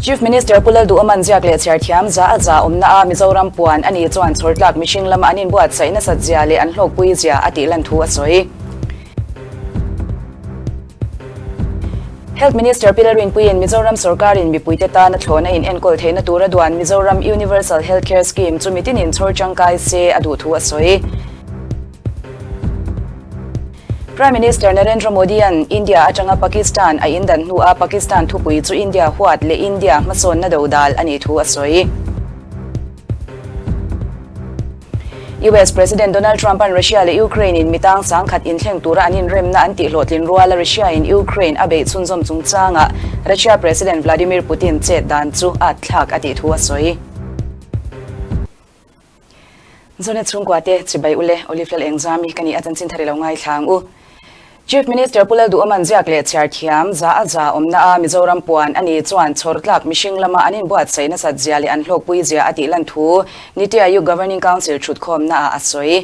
Chief Minister Pu Lalduhawman ziak leh chhiar thiam za a za awmna a Mizoram puan a nih chuan chhawr tlak mihring lama an inbuatsaih nasat zia leh an hlawkpui zia a tih lan thu a sawi. Health Minister Pi Lalrinpuiin Mizoram sorkarin mipuite tana thlawhna in enkawl theihna tura duan Mizoram Universal Health Care Scheme chu mitinin chhawr tangkai se a duh thu a sawi. Prime Minister Narendra Modi-a'n India atanga Pakistan a indan hnuah Pakistan thupui chu India huat leh India hmasawnna dodal a nih thu a sawi. US President Donald Trump-a'n Russia leh Ukraine-in mi tang sangkhat inthleng tura an inremna an tihhlawhtlin ruala Russia-in Ukraine a beih chhunzawm chungchangah Russia President Vladimir Putin chet dan chu at thlak a tih thu a sawi. Zonet chhungkua te chibai ule Olive Lal Engzami ka nih a chanchin thar i lo ngaithla ang u. Chief Minister Pu Lalduhawman ziak leh chhiar thiam za a za awmna a Mizoram puan a nih chuan chhawr tlak mihring lama an inbuatsaih nasat zia leh an hlawkpui zia a tih lan thu Niti Aayog Governing Council thutkhawmna ah a sawi.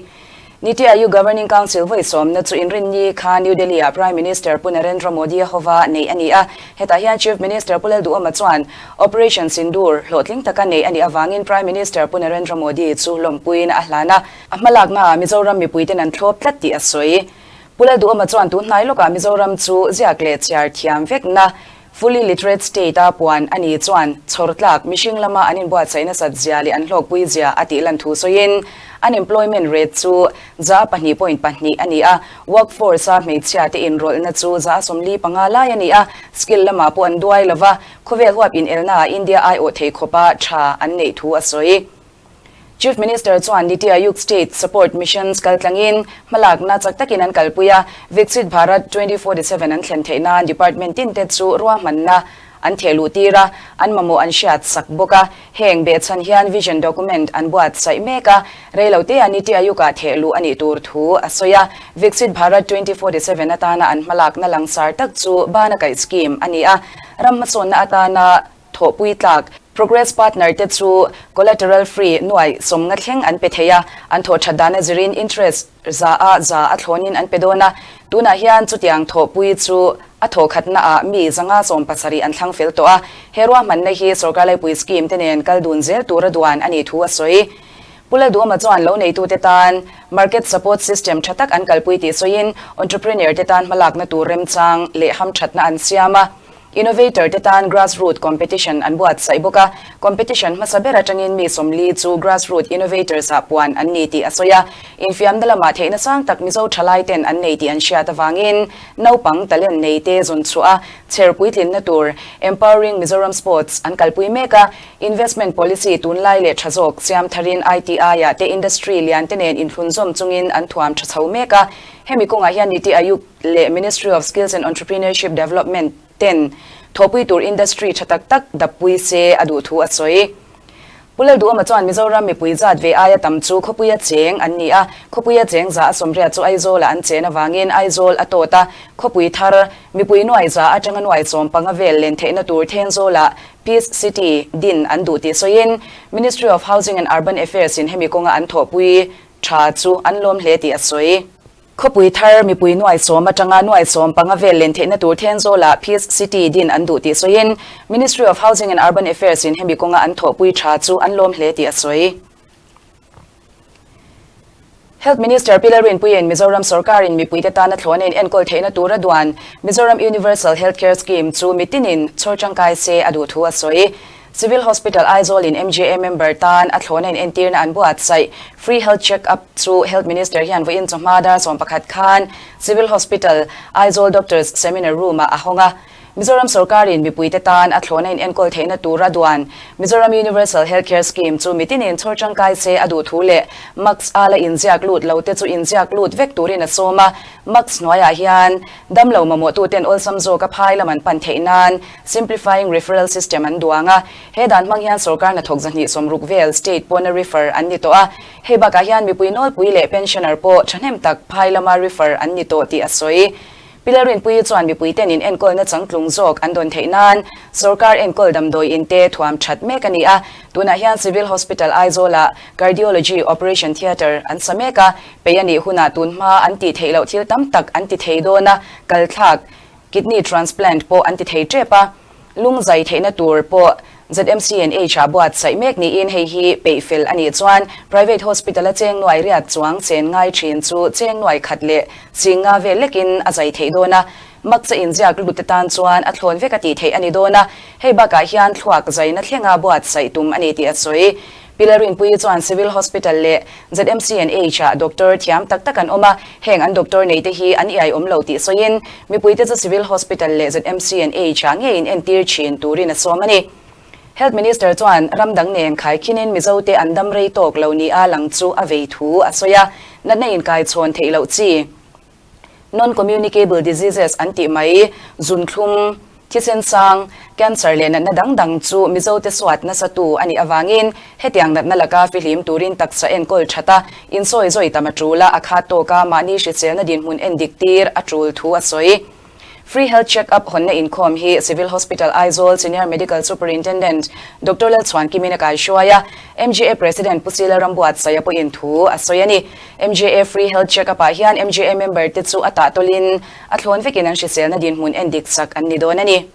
Niti Aayog Governing Council vawi sawmna chu inrinni kha New Delhi ah Prime Minister Pu Narendra Modi a hova neih a ni a. Hetah hian Chief Minister Pu Lalduhawma chuan Operation Sindoor hlawhtling taka neih a nih avangin Prime Minister Pu Narendra Modi chu lawmpuiin a hlan a. A hmalaknaah Mizoram mipuiten an thlawp tlat tih a sawi. Pu Lalduhawma chuan tun hnai lawkah Mizoram chu ziak leh chhiar thiam vekna, fully literate state, a puan a ni chuan chhawr tlak mihring lama an inbuatsaih nasat zia leh an hlawkpui zia a tih lan thu sawiin unemployment rate chu 2.2 a ni a, workforce a hmeichhia te inrawlhna chu 45% lai a ni a, skill lamah pawh an duai lova, khawvel huap inelnaah India aiawh thei khawpa tha an neih thu a sawi. Chief Minister chuan Niti Aayog State Support Missions kaltlangin hmalakna chak takin an kalpui a, Viksit Bharat 2047 an thlen theih nan department tin te chu ruahmanna an theh luh tir a, an mamawh an hriat sak bawk a. Heng behchhan hian vision document an buatsaih mek a, reilote-ah Niti Aayog-ah theh luh a nih tur thu a sawi a. Viksit Bharat 2047 atana an hmalakna langsar tak chu bana kaih scheme a ni a, ram hmasawnna atana Thawhpui tlak, Progress Partner te chu collateral free nuai sawmnga thleng an pe thei a, an thawh that dana zirin interest za a za a thlawnin an pe dawn a. Tunah hian chutiang thawhpui chu a thawh khatnaah mi zanga 70 an thlang fel tawh a, he ruahmanna hi sorkar laipui scheme te nen kal dun zel tura duan a nih thu a sawi. Pu Lalduhawma chuan lo neitute tan market support system tha tak an kalpui tih sawiin entrepreneur te tan hmalakna tur remchang leh hamthatna an siam a. Innovator te tan Grassroot Competition an buatsaih bawk a, competition hmasa ber atangin mi 40 chu Grassroot Innovators ah puan an ni tih a sawi a. Infiamna lamah theihna sang tak Mizo thalai ten an nei tih an hriat avangin naupang talent nei te zawn chhuah a, chher puitlinna tur Empowering Mizoram Sports an kalpui mek a. Investment Policy tunlai leh tha zawk siam tharin ITI ah te industry lian te nen inthlunzawm chungin an thuam tha chho mek a. Hemi kawngah hian Niti Aayog leh Ministry of Skills and Entrepreneurship Development ten thawhpui tur industry tha tak tak dappui se a duh thu a sawi. Pu Lalduhawma chuan Mizoram mipui zat ve aia tam chu khawpuia cheng an ni a, khawpuia cheng 180 chu Aizawlah an chen avangin Aizawl a tawt a, khawpui thar mipui nuai za atanga nuai 15 vel len theihna tur Thenzawlah Peace City din an duh tih sawiin Ministry of Housing and Urban Affairs in hemi kawnga an thawhpui tha chu an lawm hle tih a sawi. Khawpui thar mipui nuai sawm atanga nuai 15 vel len theihna tur Thenzawlah Peace City din an duh tih sawiin Ministry of Housing and Urban Affairs in hemi kawnga an thawhpui tha chu an lawm hle tih a sawi. Health Minister Pi Lalrinpuiin Mizoram sorkarin mipuite tana thlawhna in enkawl theihna tura duan Mizoram Universal Health Care Scheme chu mitinin chhawr tangkai se a duh thu a sawi. Civil Hospital Aizawl in MJA member tan a thlawhna in entirna an buatsaih Free Health Check Up chu Health Minister hian vawiin chawhma dar 11 khan Civil Hospital Aizawl Doctors Seminar Room ah a hawng a. Mizoram sorkarin mipuite tan a thlawhna in enkawl theihna tura duan Mizoram Universal Health Care Scheme chu mitinin chhawr tangkai se a duh thu leh Max a la inziak lut lo te chu inziak lut vek turin a sawm a. Max hnuaiah hian damlo mamawhtuten awlsam zawka phai lam an pan theih nan Simplifying Referral System an duang a, he dan hmang hian sorkar hnathawk 260 vel state pawna refer an ni tawh a, hei bakah hian mipui nawlpui leh pensioner pawh thahnem tak phai lama refer an ni tawh tih a sawi. Pi Lalrinpuii chuan mipuiten in enkawlna changtlung zawk an dawn theih nan sorkar enkawl damdawi in te thuam that mek a ni a, tunah hian Civil Hospital Aizawl-ah Cardiology Operation Theatre an sa mek a, pei a nih hunah tunhma an tih theih loh thil tam tak an ti thei dawn a, kalthlak Kidney transplant pawh an ti thei tep a, lung zai theihna tur pawh ZMCNH ah buatsaih mek niin hei hi peih fel a nih chuan Private Hospital a cheng nuai riat chuang chen ngai thin chu cheng nuai khat leh ching nga vel lekin a zai theih dawn a, makcha inziak lut te tan chuan a thlawn vek a tih theih a ni dawn a, hei bakah hian thluak zaina thlenga buatsaih tum a ni tih a sawi. Pi Lalrinpuii chuan Civil Hospital leh ZMCNH ah doctor thiam tak tak an awm a, heng an doctor nei te hi an iai awm lo tih sawiin mipuite chu Civil Hospital leh ZMCNH ah ngeiin entir thin turin a sawm a ni. Health Minister chuan ram dang nen khaikhinin Mizote an dam rei tawk lo nia lang chu a vei thu a sawi a, natna inkaichhawn theih loh chi. Non-communicable diseases an tih mai, zunthlum, thisen sang, cancer leh natna dang dang chu Mizote suat nasa tu a nih avangin hetiang natna laka fihlim turin taksa enkawl that a, insawi zawi tam a tul a, a khat tawk a, mahni hriselna dinhmun endik tir a tul thu a sawi. Free Health Check Up hawnna inkhawm hi Civil Hospital Aizawl Senior Medical Superintendent Doctor Lalchhuankimin a kaihruai a, MGA President Pu Sila Rambuatsaia pawhin thu a sawi a ni. MGA Free Health Check Up ah hian MGA member te chu a tahtawlin a thlawn vekin an hriselna dinhmun endik sak an ni dawn a ni.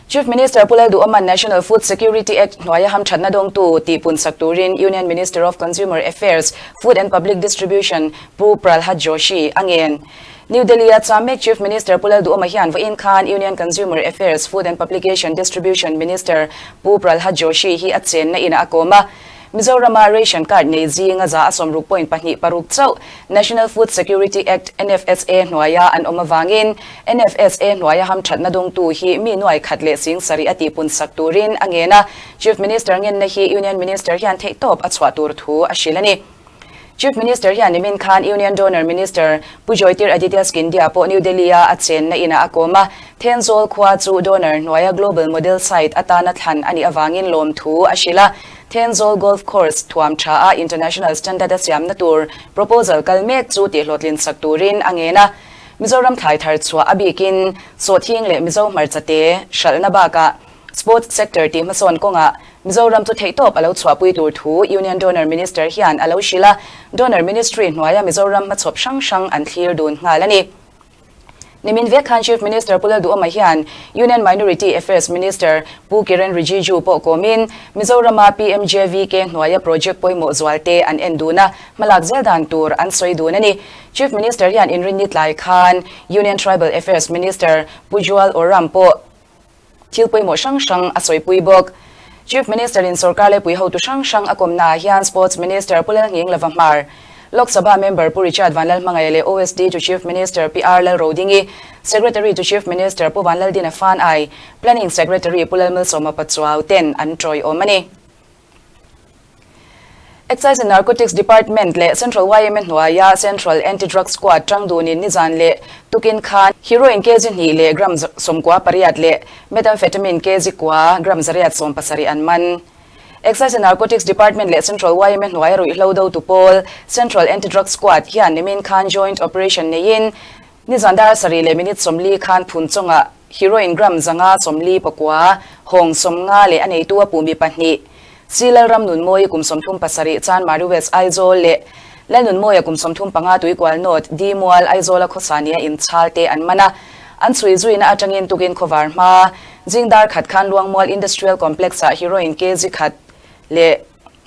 Chief Minister Pu Lalduhoma'n National Food Security Act hnuaia hamthatna dawngtu tih pun sak turin Union Minister of Consumer Affairs, Food and Public Distribution Pu Pralhad Joshi a ngen. New Delhi-a cham mek Chief Minister Pu Lalduhoma hian vawiin khan Union Consumer Affairs, Food and Publication Distribution Minister Pu Pralhad Joshi hi a chenna inah a kawm a. Mizorama ration card nei zinga za a 60 point 2 6 chauh National Food Security Act, NFSA, hnuaia an awm avangin NFSA hnuaia hamthatna dawngtu hi mi nuai khat leh sing sarih a tihpun sak turin a ngen a, Chief Minister ngenna hi Union Minister hian theihtawp a chhuah tur thu a hrilh a ni. Chief Minister hian nimin khan Union Donor Minister Pu Joytir Aditya Scindia pawh New Delhi-a a chenna inah a kawm a, Thenzawl khua chu donor hnuaia Global Model Site atana thlan a nih avangin lawmthu a hrilh a, Thenzawl Golf Course thuam tha a International Standard a siamna tur proposal kal mek chu tihhlawhtlin sak turin a ngen a. Mizoram thlai thar chhuah a bikin Sawhthing leh Mizo hmarchate hralhna bakah Sports sector tih hmasawn kawngah Mizoram chu theihtawp a lo chhuahpui tur thu Union Donor Minister hian a lo hrilh a, Donor Ministry hnuaia Mizoram hmachhawp hrang hrang an thlir dun nghal a ni. Nimin vek khan Chief Minister Pu Lalduhoma hian Union Minority Affairs Minister Pu Kiren Rijiju pawh kawmin Mizorama PMJVK hnuaia project pawimawh zualte an en dun a, hmalak zel dan tur an sawi dun a ni. Chief Minister hian inrinni tlai khan Union Tribal Affairs Minister Pu Jual Oram pawh Thil pawimawh hrang hrang a sawipui bawk. Chief Minister in sorkar leh puihotu hrang hrang a kawmnaah hian Sports Minister Pu Lalnghing Lova Hmar, Lok Sabha Member Pu Richard Vanlalhmangaia leh OSD to Chief Minister Pi R Lalrodingi, Secretary to Chief Minister Pu Vanlaldina Fanai, Planning Secretary Pu Lalmalsawma Pachuau ten an tawiawm a ni. Excise and Narcotics Department leh Central yma hnuaia Central Anti-Drug Squad tang dunin nizan leh tukin khan heroin kg hnih leh gram 98 leh methamphetamine kg kua gram 170 an man. Excise and Narcotics Department leh Central yma hnuaia ruihhlo dotu pawl Central Anti-Drug Squad hian nimin khan joint operation neiin Nizan dar sarih leh minute 40 khan phun chungah heroin gram 549, hawng 50 leh a neitu a pumi pahnih, Si Lalram Nunmawi kum 37 Chanmari West Aizawl leh Lalnunmawia kum 35 Tuikual North Di Mual Aizawla khawsa nia inchhal te an man a. An chhui zuina atangin tukin khawvar hma zing dar khat khan Luangmual Industrial Complex-ah heroin kg khat leh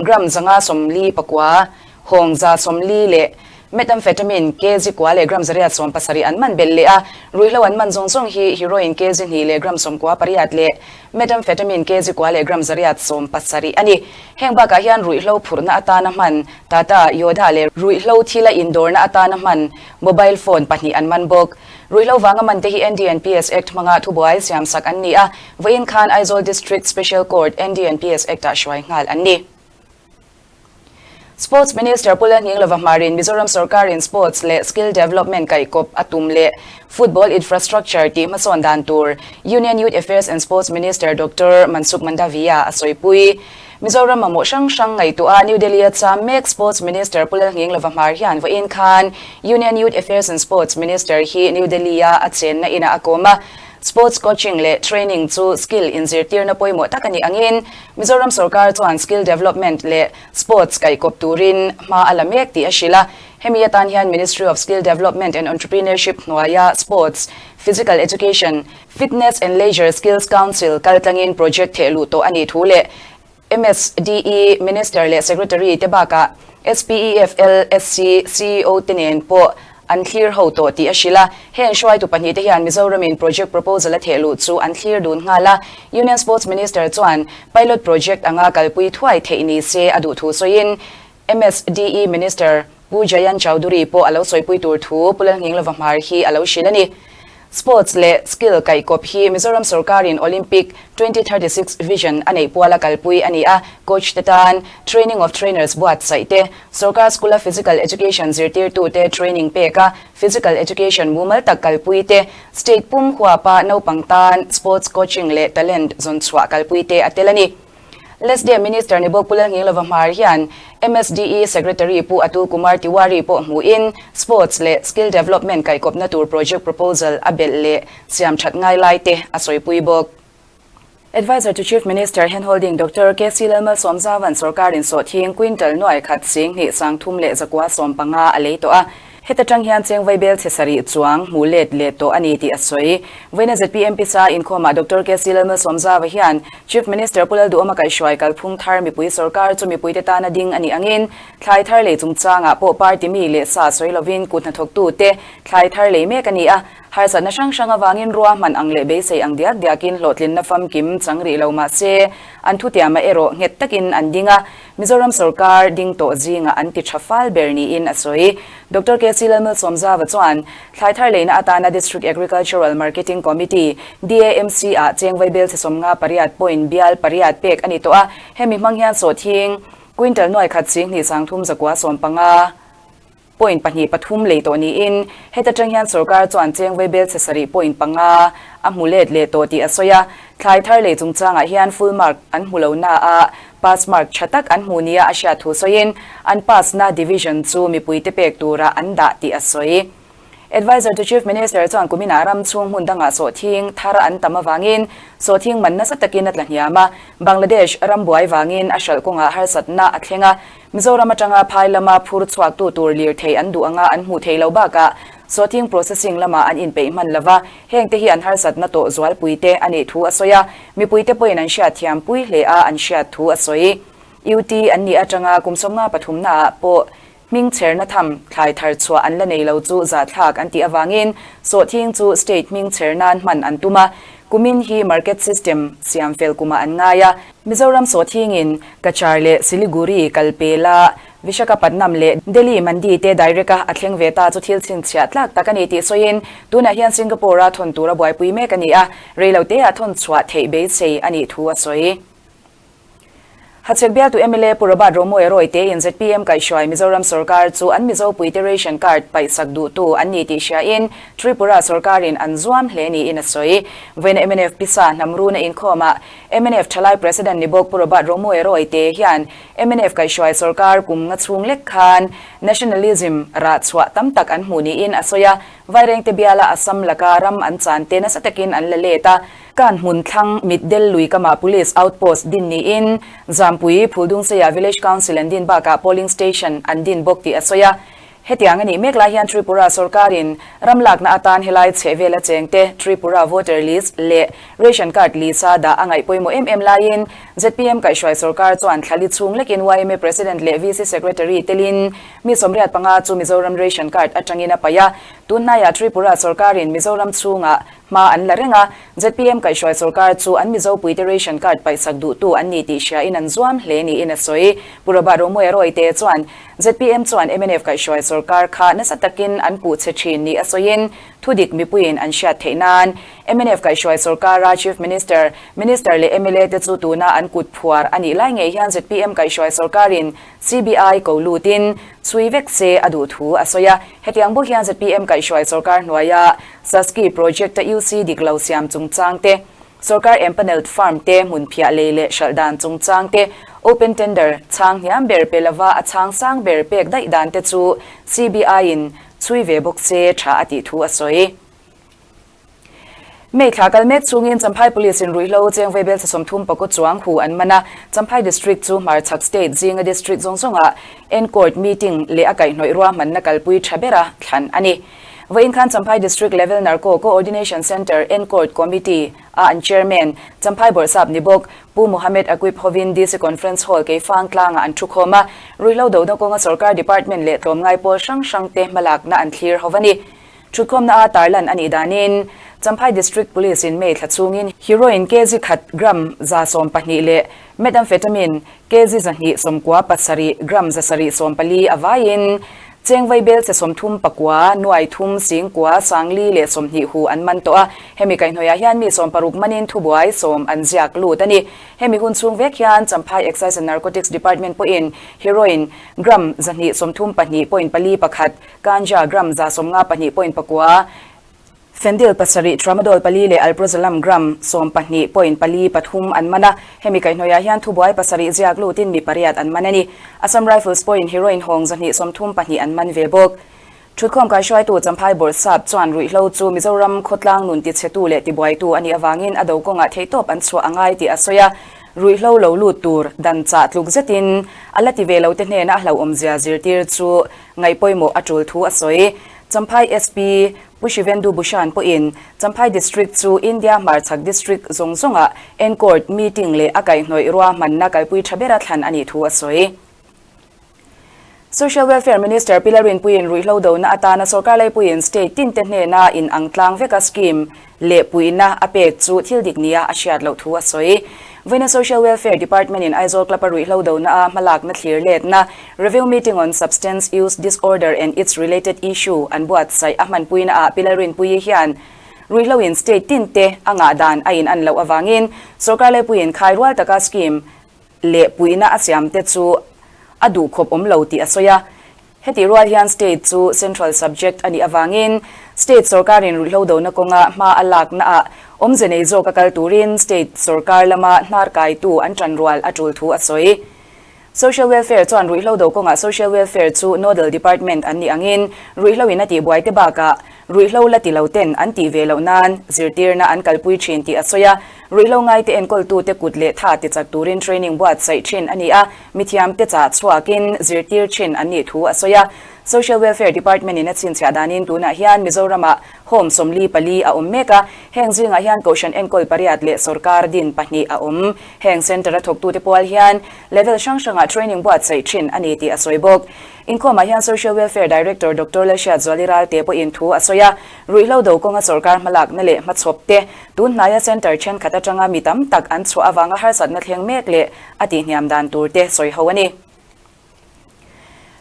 Gram 549, hawng 140 leh methamphetamine kg kua leh gram 170 an man belh leh a, ruihhlo an man zawng zawng hi heroin kg hnih leh gram 98 leh methamphetamine kg kua leh gram 170 a ni. Heng bakah hian ruihhlo phurhna atana hman Tata Yodha leh ruihhlo thila indawrna atana hman mobile phone pahnih an man bawk. Ruihhlo vanga man te hi NDNPS Act hmanga thubuai siamsak an ni a, Vawiin khan Aizawl District Special Court NDNPS Act-ah hruai nghal an ni. Sports Minister Pu Lalnghinglova Hmarin Mizoram sorkarin Sports leh Skill Development kaihkawp a tum leh Football Infrastructure tih hmasawn dan tur Union Youth Affairs and Sports Minister Doctor Mansukh Mandaviya a sawipui. Mizoram mamawh hrang hrang ngaihtuah a New Delhi-a cham mek Sports Minister Pu Lalnghinglova Hmar hian vawiin khan Union Youth Affairs and Sports Minister hi New Delhi-a a chenna inah a kawm a. Sports coaching leh training chu skill inzirtirna pawimawh tak a nih angin Mizoram sorkar chuan skill development leh sports kaihkawp turin hma a la mek tih a hrilh a. Hemi atan hian Ministry of Skill Development and Entrepreneurship hnuaia Sports, Physical Education, Fitness and Leisure Skills Council kaltlangin project theh luh tawh a nih thu leh MSDE Minister leh Secretary te bakah SPEFLSC ceo te nen pawh an thlir ho tawh tih a hrilh a. Heng hruaitu pahnihte hian Mizoramin project proposal a theh luh chu an thlir dun nghal a. Union Sports Minister chuan pilot project anga kalpui thuai theih ni se a duh thu sawiin MSDE Minister Pu Jayant Chaudhuri pawh a lo sawipui tur thu Pu Lalnghinglova Hmar hi a lo hrilh a ni. Sports leh skill kaihkawp hi Mizoram sorkarin Olympic 2036 Vision a neih puala kalpui a ni a, coach te tan Training of Trainers buatsaih te, sorkar school-a physical education zirtirtute training pek a, physical education mumal tak kalpui te, state pum huapa naupang tan sports coaching leh talent zawnchhuah kalpui te a tel a ni. Lesdea Minister ni bawk Pu Lalnghinglova Hmar hian MSDE Secretary Pu Atul Kumar Tiwari pawh hmuhin Sports leh Skill Development kaihkawpna tur project proposal a belh leh siam that ngai lai te a sawipui bawk. Adviser to Chief Minister Handholding Doctor KC Lalmalsawmzavan sorkarin sawhthing quintal nuai khat 20 3 115 a lei tawh a. Heta tang hian cheng vaibel chhe sarih chuang hmuh let leh tawh a ni tih a sawi. Vawiina zpm pisa inkhawmah Doctor KC Lalmalsawmzava hian Chief Minister Pu Lalduhawma kaihhruai kalphung thar mipui sorkar chu mipuite tana ding a nih angin thlai thar lei chungchangah pawh party mi leh sa sawi lovin kut hnathawktute thlai thar lei mek a ni a. Harsatna hrang hrang avangin ruahman ang leh beisei ang diak diakin hlawhtlinna famkim chang rih lo mah se an thutiamah erawh nghet takin an ding a. Mizoram sorkar ding tawh zingah an ti tha fal ber niin a sawi. Doctor KC Lalmalsawmzava chuan thlai thar leina atana District Agricultural Marketing Committee, DAMC, ah cheng vaibel chhe 58 point bial pariat pek a ni tawh a, hemi hmang hian sawhthing quintal nuai khat 2 3 9 15 Point pahnih pathum lei tawh niin heta tang hian sorkar chuan cheng vaibel chhe sarih point panga a hmu let leh tawh tih a sawi a. Thlai thar lei chungchangah hian full mark an hmu lo na a, pass mark tha tak an hmu nia a hriat thu sawiin an pass na division chu mipuite pek tura an dah tih a sawi. Adviser to Chief Minister chuan kuminah ram chhung hmun dangah sawhthing thar an tam avangin sawhthing man nasa takin a tla hniam a, Bangladesh ram buai vangin a hralh kawngah harsatna a thleng a, Mizoram atanga phai lama phur chhuaktu tur lirthei an duh anga an hmuh theih loh bakah sawhthing processing lamah an inpeih hman lova, hengte hi an harsatna tawh zualpuite a nih thu a sawi a, mipuite pawhin an hriatthiam pui hle a an hriat thu a sawi. UT an nih atanga kum sawmnga pathumnaah pawh Hming chherna tham thlai thar chhuah an la nei lo chu zahthlak an tih avangin sawhthing chu state hming chher nan hman an tum a, kumin hi market system siam fel kumah an ngai a. Mizoram sawhthingin Cachar leh Siliguri kal pela Vishakhapatnam leh Delhi Mandi te direct a a thleng ve ta chu thil chhinchhiah tlak tak a ni tih sawiin tunah hian Singapore-a thawn tura buaipui mek a ni a, reiloteah thawn chhuah theih beisei a nih thu a sawi. Hachhek bialtu mla Pu Robert Romawia Rawite in zpm kaihhruai Mizoram sorkar chu an Mizo puite ration card paihsak duhtu an ni tih hriain Tripura sorkarin an zuam hle niin a sawi. Vawiina mnf pisa hnam runa inkhawmah mnf thalai President ni bawk Pu Robert Romawia Rawite hian mnf kaihhruai sorkar kum nga chhung lek khan nationalism rah chhuah tam tak an hmuh niin a sawi a, Vairengte biala Assam laka ram an chan te nasa takin an la let a. Kan hmun thlang Mitdel lui kamah Police Outpost din niin Zampui Phuldungseia Village Council an din bakah Polling Station an din bawk tih a sawi a. Hetiang a nih mek lai hian Tripura sorkarin ram lakna atan helai chhehvela chengte Tripura Voter List leh Ration Card list-a dah a ngaih pawimawh em em laiin zpm kaihhruai sorkar chuan thlali chhung lekin yma President leh VC Secretary telin mi 85 chu Mizoram Ration Card atangin a paih a. Tunhnaiah Tripura sorkarin Mizoram chhungah Hma an la reng a, zpm kaihhruai sorkar chu an Mizo puite ration card paihsak duhtu an ni tih hriain an zuam hle niin a sawi. Pu Robert Romawia Rawite chuan zpm chuan mnf kaihhruai sorkar kha nasa takin an puh chhe thin ni a sawiin thudik mipuiin an hriat theih nan mnf kaihhruai sorkara Chief Minister, Minister leh mla te chu tuna an kut phuar a nih lai ngei hian zpm kaihhruai sorkarin CBI ko lutin chhui vek se a duh thu a sawi a. Hetiang bawk hian zpm kaihhruai sorkar hnuaia Saski project-a UC dik lo siam chungchang te, sorkar empanelled farm te hmun phiah lei leh hralh dan chungchang te, open tender chhang hniam ber pe lova a chhang sang ber pek daih dan te chu CBI-in chhui ve bawk se tha a tih thu a sawi. May thla kal mek chungin Champhai Police in ruihhlo cheng vaibel 30 pakaw chuang hu an man a, Champhai District chu hmarchhak state zinga district zawng zawngah N-Court meeting leh a kaihhnawih ruahmanna kalpui tha bera thlan a ni. Vawiin khan Champhai District Level Narco Co-ordination Centre N-Court Committee a an Chairman, Champhai Bawrhsap ni bawk Pu Mohammed Aquib hovin DC Conference Hall Keifang tlangah an thukhawm a, ruihhlo dona kawnga sorkar department leh tlawmngai pawl hrang hrangte hmalakna an thlir ho a ni. Thutkhawmna a tarlan a nih danin Champhai District Police in May thla chhungin Heroin kg khat gram 112 leh Methamphetamine kg 297 gram 740 a vaiin Chengvai belche 39 nuai thum singkua sangli leh 20 hu an man tawh a. Hemi kaihhnawihah hian mi 60 manin thubuai 10 an ziak lut a ni. Hemi hun chhung vek hian Champhai Excise and Narcotics Department pawhin Heroin gram 232.41, Ganja gram 152 point pakua, Fendyl pasarih, Tramadol pali leh Alprazolam gram 12.43 an man a. Hemi kaihhnawihah hian thubuai pasarih ziak lutin mi pariat an man a ni. Assam Rifles pawhin heroin hawng 232 an man ve bawk. Thutkhawm kaihruaitu Champhai Bawrhsap chuan ruihhlo chu Mizoram khawtlang nun tichhetu leh tibuaitu a nih avangin a do kawngah theihtawp an chhuah a ngai tih a sawi a. Ruihhlo lo lut tur dan chah tluk zetin a la ti ve lote hnena a hlauhawmzia zirtir chu ngaihpawimawh a tul thu a sawi. Champhai SP Pu Shivendu Bhushan pawhin Champhai District chu India hmarchhak district zawng zawngah N-Court meeting leh a kaihhnawih ruahmanna kalpui tha bera thlan a nih thu a sawi. Social Welfare Minister Pi Lalrinpuiin ruihhlo dona atana sorkar laipuiin state tinte hnena in ang tlang veka scheme leh puihna a pek chu thil dik nia a hriat loh thu a sawi. Vawiina Social Welfare Department in Aizawl Club a ruihhlo dona a hmalakna thlir letna Review Meeting on Substance Use Disorder and its Related Issue an buatsaih a hmanpuina ah Pi Lalrinpuii hian ruihhlo in state tinte a ngah dan a in an loh avangin sorkar laipuiin khai rual taka scheme leh puihna a siam te chu a duhkhawp awm lo tih a sawi a. Heti rual hian state chu central subject a nih avangin state sorkarin ruihhlo dona kawnga hma a laknaah awmze nei zawk a kal turin state sorkar lama hnar kaitu an tan rual a tul thu a sawi. Social Welfare chuan ruihhlo do kawngah Social Welfare chu nodal department an nih angin ruihhlo in a tihbuai te bakah ruihhlo la ti lo ten an tih ve loh nan zirtirna an kalpui thin tih a sawi a. Ruihhlo ngaite enkawltute kut leh tha tichak turin training buatsaih thin a ni a, mithiamte chah chhuakin zirtir thin an nih thu a sawi a. Social Welfare Department in a chhinchhiah danin tunah hian Mizoramah Home 44 a awm mek a, heng zingah hian Kohhran enkawl pariat leh sawrkar din pahnih a awm. Heng centre a thawktute pual hian level hrang hrangah training buatsaih thin a ni tih a sawi bawk. Inkhawmah hian Social Welfare Director Doctor Lalhriatzuali Ralte pawhin thu a sawi a, ruihhlo do kawnga sawrkar hmalakna leh hmachhawp te, tun hnaia centre thenkhat atanga mi tam tak an chhuah avanga harsatna thleng mek leh a tihhniam dan tur te sawi ho a ni.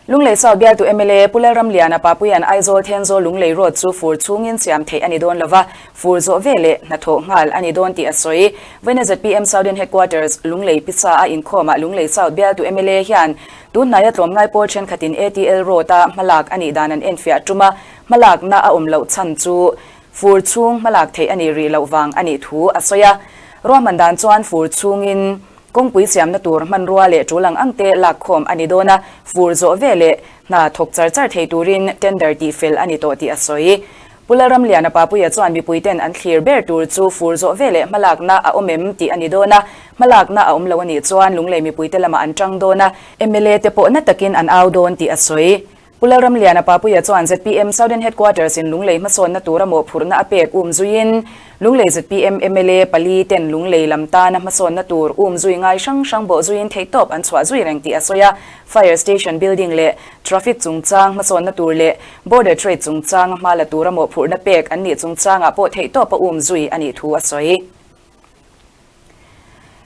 Lunglei South bialtu mla Pu Lalramliana Papuia'n Aizawl Thenzawl Lunglei Road chu fur chhungin siam theih a ni dawn lova, fur zawh ve leh hnathawh nghal a ni dawn tih a sawi. Vawiina zpm Southern Headquarters Lunglei Pisa a inkhawmah Lunglei South bialtu mla hian tun hnaia tlawmngai pawl thenkhatin ATL Road-a hmalak a nih dan an enfiah tum a, hmalakna a awm loh chhan chu fur chhung hmalak theih a nih rih loh vang a nih thu a sawi a. Ruahman dan chuan fur chhungin Kawngpui siamna tur hmanrua leh tul ang ang te lakkhawm a ni dawn a, fur zawh ve leh hna thawk char char thei turin tender tih fel a ni tawh tih a sawi. Pu Lalramliana Papuia chuan mipuiten an thlir ber tur chu fur zawh ve leh hmalakna a awm em tih a ni dawn a, hmalakna a awm lo a nih chuan Lunglei mipuite lamah an tang dawn a, mla te pawh na takin an au dawn tih a sawi. Pu Lalramliana Papuia chuan zpm Southern Headquarters in Lunglei hmasawnna tura mawhphurhna a pek um zuiin Lunglei zpm mla pali ten Lunglei lam tana hmasawnna tur um zui ngai hrang hrang bawh zuiin theihtawp an chhuah zui reng tih a sawi a. Fire Station building leh Traffic chungchang hmasawnna tur leh Border Trade chungchanga hma la tura mawhphurhna pek an nih chungchangah pawh theihtawp a um zui a nih thu a sawi.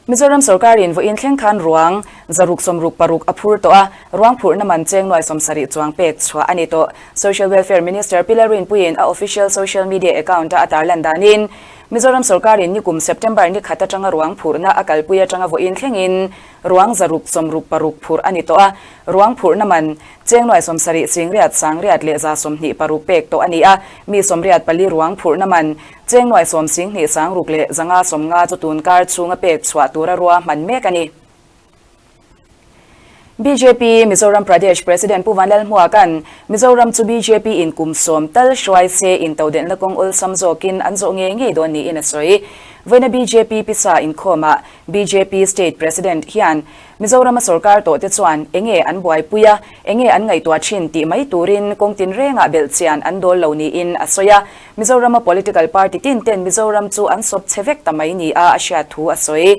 Mizoram sorkarin vawiin thleng khan ruang 666 a phur tawh a, ruang phurhna man cheng nuai 70 chuang pek chhuah a ni tawh. Social Welfare Minister Pi Lalrinpuiin a official social media account-a a tarlan danin, Mizoram sorkarin nikum September ni khat atanga ruang phurhna a kalpui atanga vawiin thlengin ruang 666 phurh a ni tawh a, ruang phurhna man cheng nuai 70 singriat sangriat leh 126 pek tawh a ni a, mi 84 ruang phurhna man Cheng nuai sawm sing hnih sang ruk leh zanga 50 chu tun kar chhunga pek chhuah tura ruahman mek a ni. Bjp Mizoram Pradesh President Pu Vanlalhmuaka'n Mizoram chu bjp in kum sawm tal hruai se intodelhna kawng awlsam zawkin an zawh ngei ngei dawn niin a sawi. Vawiina bjp pisa inkhawmah bjp State President hian Mizorama sorkar tawhte chuan enge an buaipui a, enge an ngaihtuah thin tih mai turin kawng tinrengah belhchian an dawl lo niin a sawi a. Mizorama political party tin ten Mizoram chu an sawp chhe vek ta mai nia a hriat thu a sawi.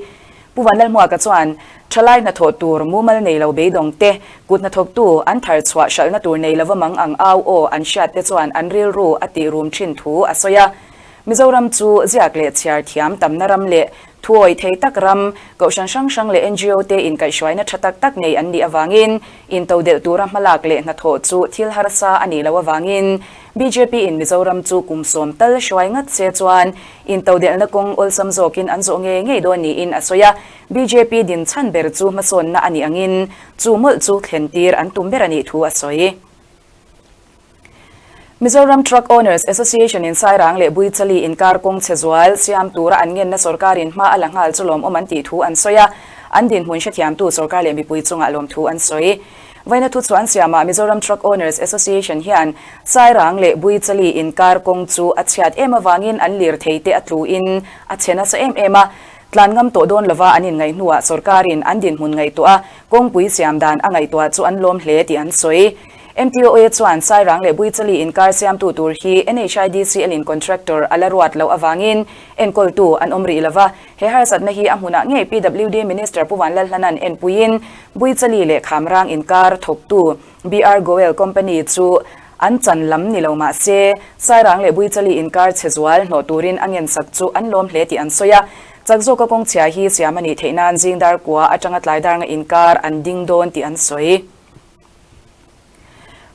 Pu Vanlalhmuaka chuan, Thalai hnathawh tur mumal nei lo beidawng te, kut hnathawktu an thar chhuah hralhna tur nei lova mang ang au aw an hriat te chuan an rilru a tih rum thin thu a sawi a. Mizoram chu ziak leh chhiar thiam tamna ram leh thuawi thei tak ram, kohhran hrang hrang leh ngo te inkaihhruaina tha tak tak nei an nih avangin intodelh tura hmalak leh hnathawh chu thil harsa a nih loh avangin bjp in Mizoram chu kum sawm tal hruai ngat se chuan intodelhna kawng awlsam zawkin an zawh ngei ngei dawn niin a sawi a. Bjp din chhan ber chu hmasawnna a nih angin chu mawlh chu thlen tir an tum ber a nih thu a sawi. Mizoram Truck Owners Association in Sairang leh Buichali inkar kawng chhe zual siam tura an ngenna sorkarin hma a la nghal chu lawmawm an tih thu an sawi a, an dinhmun hrethiamtu sorkar leh mipui chungah lawmthu an sawi. Vawiina thu chu an siamah Mizoram Truck Owners Association hian Sairang leh Buichali inkar kawng chu a chhiat em avangin an lirthei te a tluin a chhe nasa em em a, tlan ngam tawh dawn lova an inngaih hnuah sorkarin an dinhmun ngaihtuah a, kawngpui siam dan a ngaihtuah chu an lawm hle tih an sawi. MTOA chuan Sairang leh Buichali inkar siamtu tur hi NHIDCL in contractor a la ruat loh avangin enkawltu an awm rih lova, he harsatna hi a hmunah ngei PWD Minister Pu Vanlalhlana'n enpuiin Buichali leh Khamrang inkar thawktu BR Goel Company chu an chan lam ni lo mah se Sairang leh Buichali inkar chhe zual hnawh turin a ngensak chu an lawm hle tih an sawi a. Chak zawka kawngchhia hi siam a nih theih nan zingdar kua atanga tlaidar nga inkar an ding dawn tih an sawi.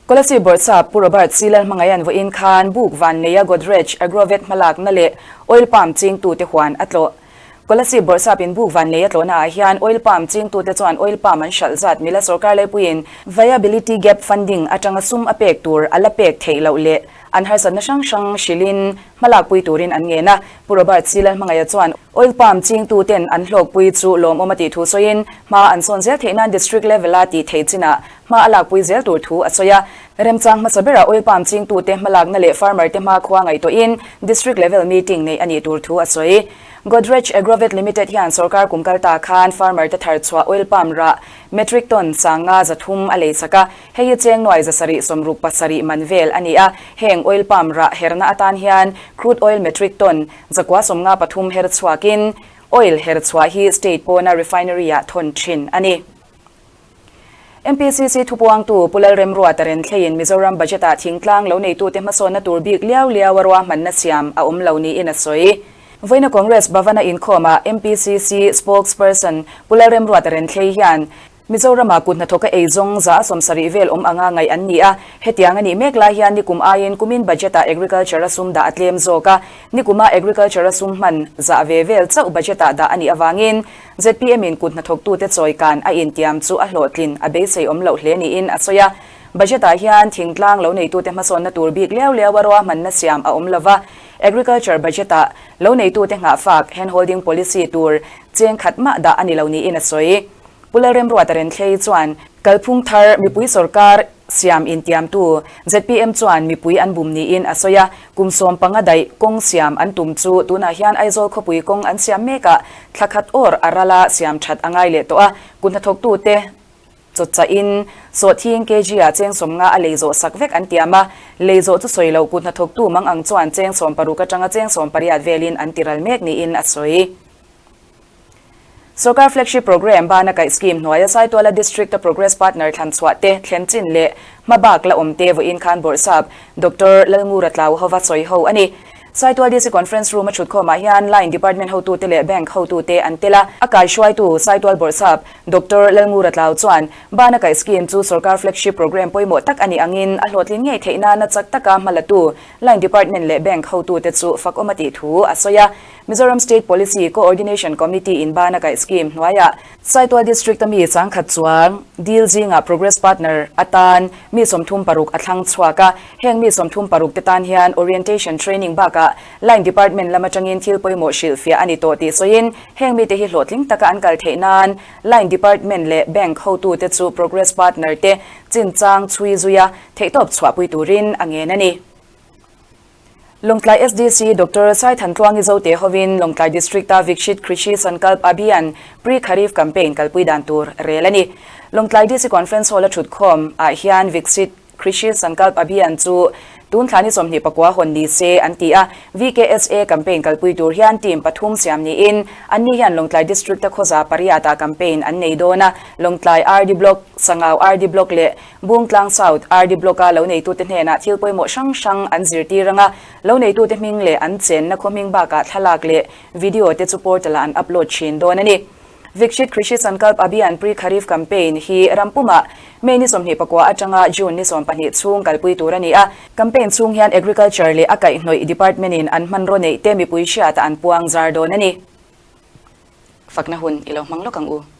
Kolasib Bawrhsap Pu Robert C. Lalhmangaia'n vawiin khan buk vanneia Godrej Agrovet hmalakna leh Oil Palm chingtute huan a tlawh. Kolasib Bawrhsapin buk vanneia tlawhnaah hian Oil Palm chingtute chuan Oil Palm an hralh zat mila sorkar laipuiin Viability Gap Funding atanga sum a pek tur a la pek theih loh leh an harsatna hrang hrang hrilhin hmalakpui turin an ngen a. Pu Robert C. Lalhmangaia chuan Oil Palm chingtuten an hlawkpui chu lawmawm a tih thu sawiin hma an sawn zel theih nan District level-a tih theih chinah hma a lakpui zel tur thu a sawi a. Remchang hmasa berah Oil Palm chingtute hmalakna leh farmer te hmakhua ngaihtuahin District level meeting neih a nih tur thu a sawi. Godrej Agrovet Limited hian sorkar kum kal ta khan farmer te thar chhuah Oil Palm rah metric ton 500 300 a lei sak a, hei hi cheng nuai 767 man vel a ni a. Heng Oil Palm rah herna atan hian Crude Oil metric ton 953 her chhuakin Oil her chhuah hi state pawna refinery-ah thawn thin a ni. MPCC thupuangtu Pu Lalremruata Renthleiin Mizoram Budget-ah thingtlang lo neitute hmasawnna tur bik liau liau a ruahmanna siam a awm lo niin a sawi. Vawiina Congress Bhavana inkhawmah MPCC Spokesperson Pu Lalremruata Renthlei hian Mizorama kut hnathawka eizawng 70% vel awm anga ngaih an ni a, hetiang a nih mek lai hian nikum aiin kumin budget-ah agriculture-a sum dah a tlem zawk a, nikuma agriculture-a sum hman zah ve vel chauh budget-ah dah a nih avangin ZPM-in kut hnathawktute chawikan a intiam chu a hlawhtlin a beisei awm loh hle niin a sawi a. Budget-ah hian thingtlang lo neitute hmasawnna tur bik liau liau a ruahmanna siam a awm lova, agriculture budget-ah lo neitute nghahfak handholding policy tur cheng khat mah dah a ni lo niin a sawi. Pu Lalremruata Renthlei chuan kalphung thar mipui sorkar siam intiamtu zpm chuan mipui an bum niin a sawi a, kum 15 daih kawng siam an tum chu tunah hian Aizawl khawpui kawng an siam mekah thla khat awr a rala siam that a ngai leh tawh a, kut hnathawktute chawchahin sawhthing kg-ah cheng 50 a lei zawh sak vek an tiam a, lei zawh chu sawi loh kut hnathawktu mang ang chuan cheng 16 atanga cheng 18 velin an tiral mek niin a sawi. Sorkar Flagship Programme bana kaih scheme hnuaia Saituala District-a Progress Partner thlan chhuah te thlen chin leh hmabak la awm te vawiin khan Bawrhsap Doctor Lalngura Tlau hova sawi ho a ni. Saitual DC Conference Room a thutkhawmah hian Line Department hotute leh Bank hotute an tel a, a kaihruaitu Saitual Bawrhsap Doctor Lalngura Tlau chuan bana kaih scheme chu Sorkar Flagship Programme pawimawh tak a nih angin a hlawhtlin ngei theih nana chak taka hmalatu Line Department leh Bank hotute chu fakawm a tih thu a sawi a. Mizoram State Policy Co-ordination Committee in bana kaih scheme hnuaiah Saitual District-a mi changkhat chuang dil zingah Progress Partner atan mi 36 a thlang chhuak a. Heng mi 36 te tan hian Orientation Training bakah Line Department lam atangin thil pawimawh hrilhfiah a ni tawh tih sawiin heng mite hi hlawhtling taka an kal theih nan Line Department leh Bank hotute chu Progress Partner te chinchang chhui zuia theihtawp chhuahpui turin a ngen a ni. Lawngtlai SDC Doctor Saithantluangi Zote hovin Lawngtlai District-a Vikshit Krishi Sankalp Abhiyan Pre-Kharif Campaign kalpui dan tur rel a ni. Lawngtlai DC Conference Hall-a thutkhawm ah hian Vikshit Krishi Sankalp Abhiyan chu tun thla ni 29 hawn ni se an ti a. VKSA campaign kalpui tur hian team pathum siam niin anni hian Lawngtlai District-a khawza pariatah campaign an nei dawn a. Lawngtlai RD Block, Sangau RD Block leh Bungtlang South RD Block-a lo neitute hnenah thil pawimawh hrang hrang an zirtir ang a, lo neitute hming leh an chenna khaw hming bakah thlalak leh video te chu portal-ah an upload thin dawn a ni. Vikshit Krishi Sankalp Abhiyan Pre-Kharif Campaign hi ram pumah May ni 29 atanga June ni 12 chhung kalpui tur a ni a, campaign chhung hian Agriculture leh a kaihhnawih Department-in an hmanraw neih te mipui hriatah an puang zar dawn a ni. Fakna hun i lo hmang lawk ang u.